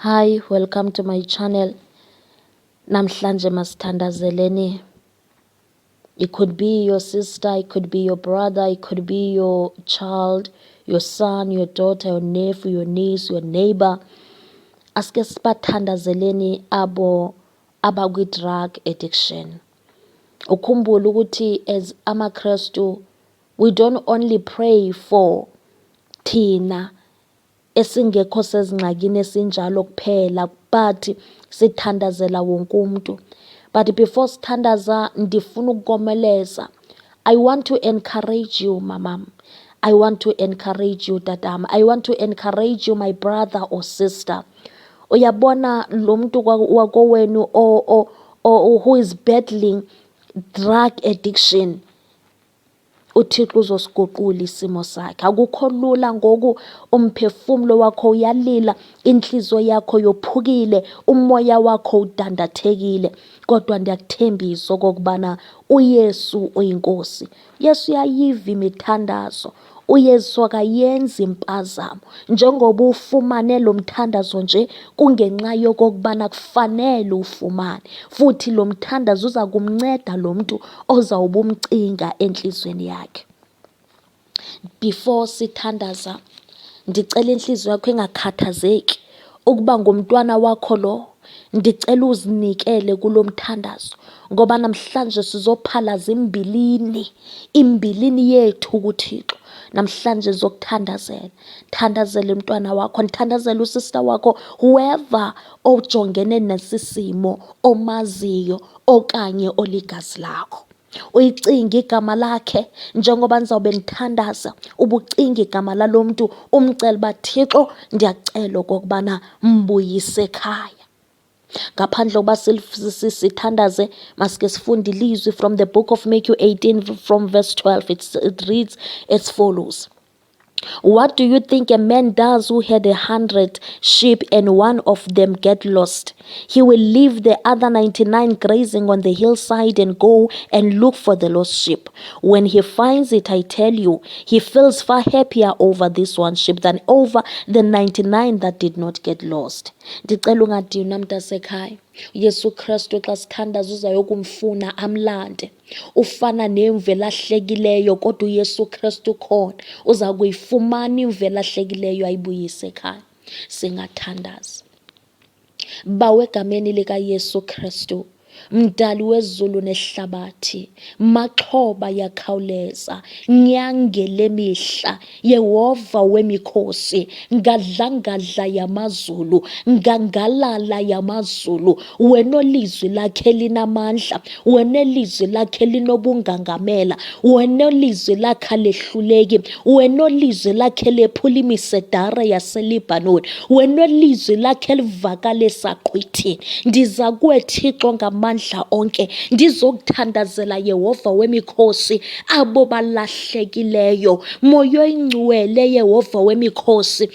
Hi, welcome to my channel. Namhlanje masithandazeleni. It could be your sister, it could be your brother, it could be your child, your son, your daughter, your nephew, your niece, your neighbor. Asike sibathandazeleni abo abakwi-drug addiction. Ukhumbule ukuthi as amaKrestu, we don't only pray for thina esingekho sezingxakini esinjalo kuphela, but sithandazela wonke umuntu. But before sithandaza, ndifuna ukukomeleza. I want to encourage you, mamam. I want to encourage you, tatam. I want to encourage you, my brother or sister. Uyabona lo mntu wakowenu who is battling drug addiction, uThixo uzosiguqula isimo sakhe. Akukho lula ngoku, umphefumlo wakho uyalila, inhliziyo yakho yophukile, umoya wakho udandathekile. Kodwa ndiyakuthembisa okokubana uYesu uyiNkosi. Yesu uyayiva imithandazo. UYesu akayenzi impazamo. Njengoba ufumane lo mthandazo nje, kungenxa yokokubana kufanele ufumane. Futhi lo mthandazo uza kumnceda lo mntu ozawube umcinga entliziyweni yakhe. Before sithandaza, ndicela intliziyo yakho ingakhathazeki ukuba ngumntwana wakho lo. Ndicela uzinikele kulo mthandazo ngoba namhlanje sizophalaza imbilini, imbilini yethu kuThixo. Namhlanje zokuthandazela. Thandazela umntwana wakho, ndithandazela usista wakho, whoever ojongene nesi simo omaziyo okanye oligazi lakho. Uyicinge igama lakhe njengoba ndizawube ndithandaza, ubucinga igama lalo mntu, umcele uba, Thixo, ndiyacela okokubana mbuyise ekhaya. Ngaphandle kokuba sithandaze, masike sifunde ilizwi from the book of Matthew 18 from verse 12. It reads as follows. What do you think a man does who had 100 sheep and one of them get lost? He will leave the other 99 grazing on the hillside and go and look for the lost sheep. When he finds it, I tell you, he feels far happier over this one sheep than over the 99 that did not get lost. Ndicela ungadinwa, mntasekhaya. UYesu Kristu xa sithandaza uzayokumfuna amlande. Ufana nemvu elahlekileyo, kodwa uYesu Kristu khona uza kuyifumana imvu elahlekileyo ayibuyise ekhaya. Singathandaza. Bawo, egameni likaYesu Kristu, Mdali wezulu nehlabathi, maxhoba yakhawuleza, nyange lemihla, Yehova wemikhosi, ngadlangadla yamazulu, ngangalala yamazulu, wena olizwi lakhe linamandla, wena elizwi lakhe linobungangamela, wena olizwi lakhe alehluleki, wena olizwi lakhe lephula imisedare yaseLibhanoni, wena olizwi lakhe livakala esaqhwithini. Ndiza kuwe, Thixo, ngamandla onke, ndizokuthandazela, Yehova wemikhosi, abo balahlekileyo. Moya oyingcwele, Yehova wemikhosi,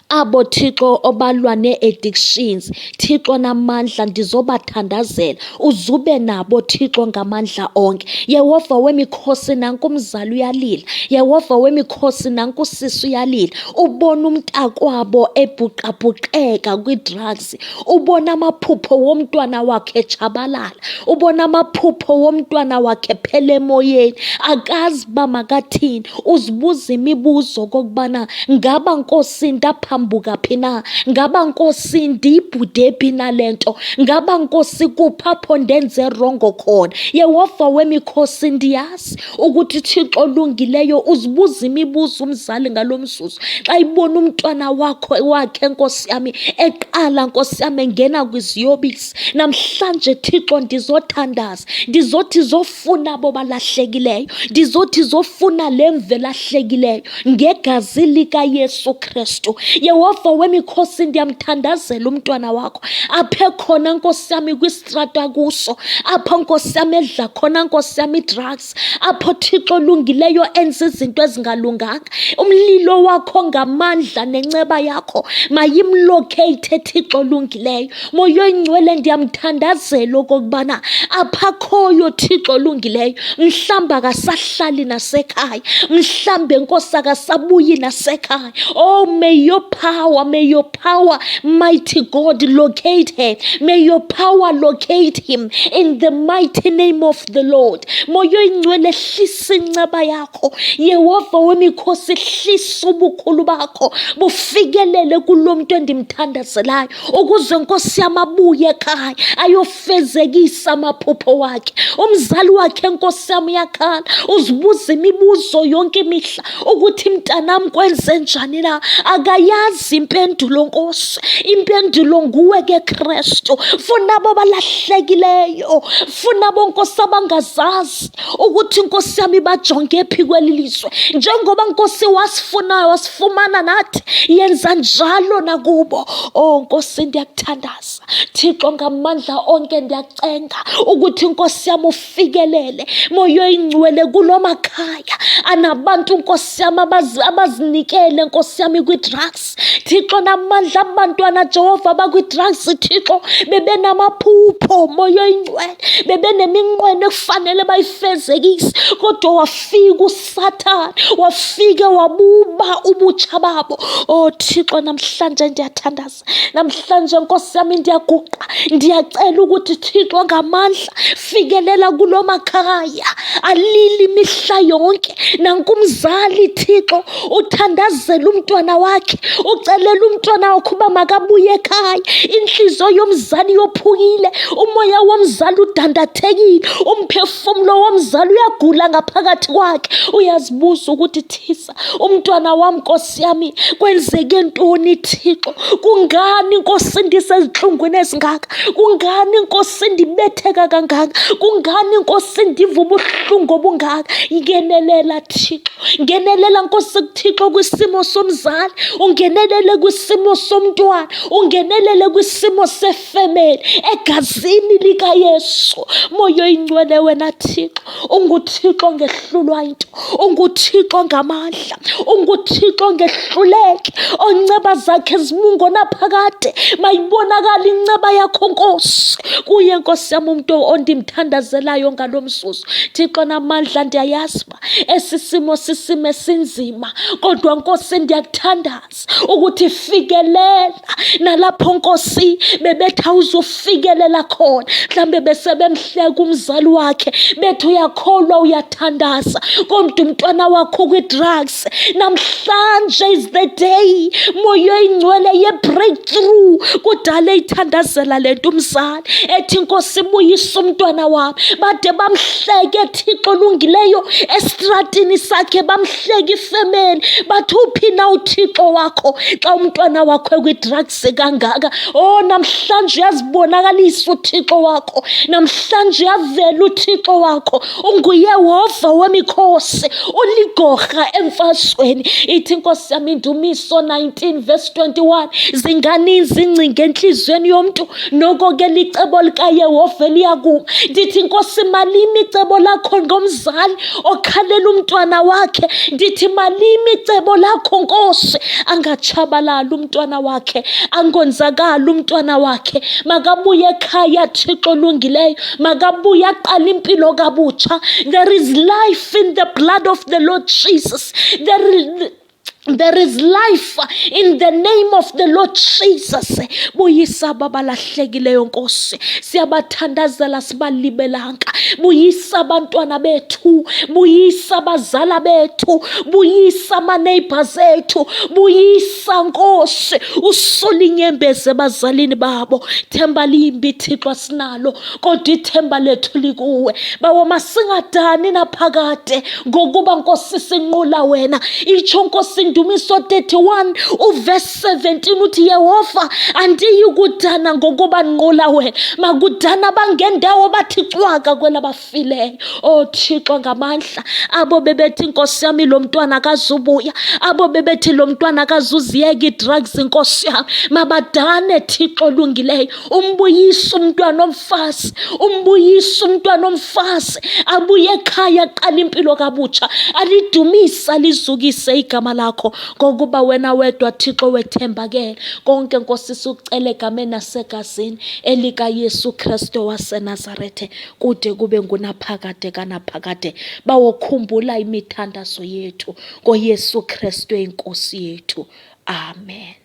abo, Thixo, obalwa nee-addictions, Thixo namandla, ndizobathandazela, uzube nabo, Thixo, ngamandla onke. Yehova wemikhosi, nanku umzali uyalila. Yehova wemikhosi, nanku usisi uyalila, ubona umntakwabo ebhuqabhuqeka kwii-drugs, ubona amaphupho womntwana wakhe etshabalala, ubona amaphupho womntwana wakhe phela emoyeni, akazi uba makathini, uzibuza imibuzo okokubana ngaba, Nkosi, ndaphambuka phi na? Ngaba, Nkosi, ndiyibhude phi na le nto? Ngaba, Nkosi, kuphi apho ndenze wrong khona? Yehova wemikhosi, ndiyazi ukuthi, Thixo olungileyo, uzibuza imibuzo umzali ngalo mzuzu xa ibona umntwana wakho wakhe, Nkosi yami, eqala, Nkosi yami, engena kwiziyobisi. Namhlanje, Thixo, ndizothandaza, ndizothi zofuna abo balahlekileyo, ndizothi zofuna le mvu elahlekileyo ngegazi likaYesu Kristu. Yehova wemikhosi, ndiyamthandazela umntwana wakho aphe khona, Nkosi yami, kwistrata kuso apho, Nkosi yami, edla khona, Nkosi yami, i-drugs, apho, Thixo olungileyo, enza izinto ezingalunganga. Umlilo wakho ngamandla nenceba yakho mayimlocate, Thixo olungileyo. Moya oyingcwele, ndiyamthandazela okokubana apha akhoyo, Thixo olungileyo, mhlawumbi akasahlali nasekhaya, mhlawumbi, Nkosi, akasabuyi nasekhaya. Oh, may your power, may your power, mighty God, locate her. May your power locate him in the mighty name of the Lord. Moya oyingcwele, hlisa inceba yakho. Yehova wemikhosi, hlisa ubukhulu bakho bufikelele kulo mntu endimthandazelayo, ukuze Nkosi yam abuye ekhaya ayofezekisa amaphupho wakhe. Umzali wakhe, Nkosi yam, uyakhala, uzibuza imibuzo yonke imihla ukuthi mntanam kwenze njani na. Akayazi impendulo, Nkosi. Impendulo nguwe ke, Kristu. Funa abo balahlekileyo, funa abo, Nkosi, abangazazi ukuthi, Nkosi yami, bajonge phi kweli lizwe. Njengoba, Nkosi, wasifunayo wasifumana nathi, yenza njalo nakubo. Oh Nkosi, ndiyakuthandaza, Thixo, ngamandla onke ndiyacenga ukuthi, Nkosi yami, ufikelele, Moya oyingcwele, kulo makhaya anabantu, Nkosi yami, abazinikele, Nkosi yami, kwi-drugs. Thixo namandla, abantwana, Jehova, bakwi-drugs. Thixo, bebenamaphupho, Moya oyingcwele, bebeneminqweno ekufanele bayifezekise, kodwa wafika uSathane, wafike wabuba ubutsha babo. Oh Thixo, namhlanje ndiyathandaza, namhlanje, Nkosi yami, ndiyaguqa, ndiyacela ukuthi, Thixo, ngamandla, fikelela kulo makhaya alili imihla yonke. Nankumzali, Thixo, uthandazela umntwana wakhe, ucelela umntwana wakhe uba makabuye ekhaya. Inhliziyo yomzali yophukile, umoya womzali udandathekile, umphefumlo womzali uyagula ngaphakathi kwakhe. Uyazibuza ukuthi, Thisa, umntwana wam, Nkosi yami, kwenzeke ntoni? Thixo, kungani, Nkosi, ndisezintlungwini ezingaka? Kungani, Nkosi, ndibetheka kangaka? Kungani, Nkosi, ndiva ubuhlungu obungaka? Ngenelela, Thixo, ngenelela, Nkosi, Thixo, kwisimo somzali, ungenelele kwisimo somntwana, ungenelele kwisimo sefemeli, egazini likaYesu. Moya oyingcwele, wena Thixo unguThixo ongehlulwa into, unguThixo ngamandla, unguThixo ongehluleki, onceba zakhe zimungonaphakade. Mayibonakale inceba yakho, Nkosi, kuye, Nkosi yam, umntu ondimthandazelayo ngalo mzuzu. Thixo namandla, ndiyayazi uba esi simo sisimo esinzima, kodwa Nkosi, ndiyakuthandaza ukuthi fikelela nalapho, Nkosi, bebethi awuzufikelela khona. Mhlawumbe besebemhleka umzali wakhe, bethi uyakholwa, uyathandaza, kodwa umntwana wakho kwi-drugs. Namhlanje is the day, Moya oyingcwele, ye-breakthrough. Kudala eyithandazela le nto umzali, ethi, Nkosi, buyisa umntwana wami. Bade bamhleke, Thixo olungileyo, esitratini sakhe, bamhleke ifemeli, bathi, uphi na uThixo wakho xa umntwana wakho ekwi-drugs kangaka? Oh, namhlanje uyazibonakalisa uThixo wakho, namhlanje uyavela uThixo wakho. UnguYehova wemikhosi, uligorha emfazweni. Ithi, Nkosi yami, Indumiso 19 verse 21, zinganinzi ingcinga entliziyweni yomntu, noko ke licebo likaYehova eliyakuma. Ndithi, Nkosi, malimi icebo lakho ngomzali okhalela umntwana wakhe. Ndithi malimi icebo lakho, Nkosi, angatshabalali umntwana wakhe, angonzakali umntwana wakhe. Makabuye ekhaya, Thixo olungileyo, makabuye aqale impilo kabutsha. There is life in the blood of the Lord Jesus. There is life in the name of the Lord Jesus. Buyisa ababalahlekileyo, Nkosi. Siyabathandazela, sibalibelanga. Buyisa abantwana bethu, buyisa abazala bethu, buyisa ama-neighbors ethu, buyisa, Nkosi, usule inyembezi ebazalini babo. Themba limbi, Thixo, asinalo, kodwa ithemba lethu likuwe. Bawo, masingadani naphakade, ngokuba, Nkosi, sinqula wena. Itsho, Nkosi, Indumiso 31 uvesi 17, uthi, Yehova, andiyi kudana ngokuba nqula wena. Makudana bangendawo, bathi cwaka kwelabafileyo. Oh Thixo ngamandla, abo bebethi, Nkosi yami, lo mntwana akazubuya, abo bebethi lo mntwana akazuziyeka ii-drugs, Nkosi yami, mabadane, Thixo olungileyo. Umbuyise umntwana omfazi, umbuyise umntwana omfazi, abuye ekhaya, aqala impilo kabutsha, alidumise, alizukise igama lakho, ngokuba wena wedwa, Thixo, wethembakele. Konke, Nkosi, sikucela egameni nasegazini elikaYesu Kristu waseNazarethe, kude kube ngunaphakade kanaphakade. Bawokhumbula imithandazo yethu ngoYesu Kristu inkosi yethu. Amen.